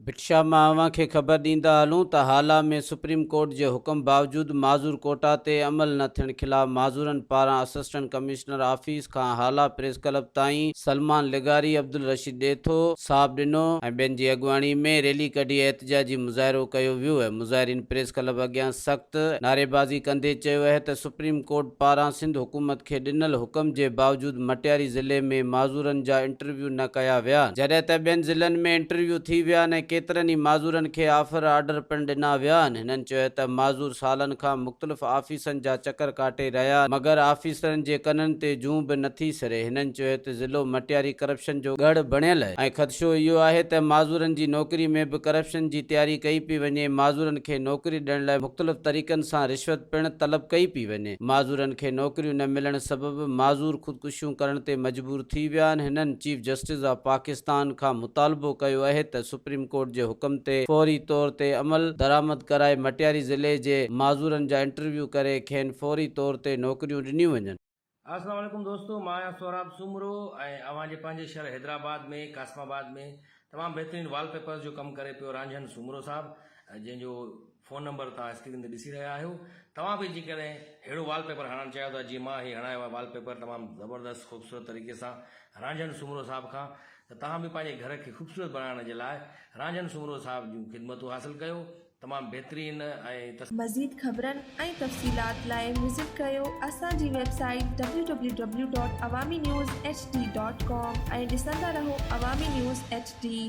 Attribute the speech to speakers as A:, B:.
A: ڀٽ شاهه مان اوهان کي خبر ڏيندا هلون ته هالا ۾ سپريم ڪورٽ جي حڪم باوجود معذور ڪوٽا تي عمل نه ٿيڻ خلاف معذورن پاران اسسٽنٽ ڪمشنر آفيس کان هالا پريس ڪلب تائين سلمان لغاري، عبدالرشيد ڏيٿو، صاحب ڏنو ۽ ٻين جي اڳواڻي ۾ ريلي ڪڍي احتجاجي مظاهرو ڪيو ويو ۽ مظاهرين پريس ڪلب اڳيان سخت نعريبازي ڪندي چيو اهي ته سپريم ڪورٽ پاران سنڌ حڪومت کي ڏنل حڪم جي باوجود مٽياري ضلعي ۾ معذورن جا انٽرويو نه ڪيا ويا جڏهن ته ٻين ضلعن ۾ انٽرويو ٿي ويا آهن ۽ ڪيترن ئي معذورن کي آفر آرڊر پڻ ڏنا ويا آهن هنن چيو ته معذور سالن کان مختلف آفيسن جا چڪر ڪاٽي رهيا آهن مگر آفيسرن جي ڪنن تي جون به نٿي سري هنن چيو ته ضلعو مٽياري ڪرپشن جو ڳڙهه بڻيل ۽ خدشو اهو آهي ته معذورن جي نوڪري ۾ به ڪرپشن جي تياري ڪئي پئي وڃي معذورن کي نوڪري ڏيڻ لاء مختلف طريقن سان رشوت پڻ طلب ڪئي پئي وڃي. معذورن کي نوڪريون نه ملڻ سبب معذور خودڪشيون ڪرڻ تي مجبور ٿي ويا آهن هنن چيف جسٽس آف پاڪستان کان مطالبو ڪيو اهي ته سپريم ڪورٽ جي حڪم تي فوري طور تي عمل درآمد ڪرائي مٽياري ضلعي جي معذورن جا انٽرويو ڪري کين فوري طور تي نوڪريون ڏنيون وڃن.
B: السلام عليڪم دوستو مان آهيان سهراب سومرو ۽ اوهان جي پنهنجي شهر حيدرآباد ۾ قاسم آباد ۾ تمام بهترين وال پيپرز جو ڪم ڪري پيو رانجهن سومرو صاحب جنهن جو فون نمبر توهان اسڪرين تي ڏسي رهيا آهيو توهان به جيڪڏهن ههڙو وال پيپر هڻائڻ چاهيو ٿا جيئن مان هي هڻايو آهي وال پيپر تمام زبردست خوبصورت طريقي سان رانجهن سومرو صاحب کان ته توهان به پنهنجي گهر کي خوبصورت بڻائڻ جي لاء رانجهن سومرو صاحب جون خدمتون حاصل ڪيو تمام بهترين ۽.
C: مزيد خبرن ۽ تفصيلات لاء وزٽ ڪريو اسان جي website W W W dot Awami news H D dot com ۽ ڏسندا رهو عوامي نيوز ايڇ ڊي.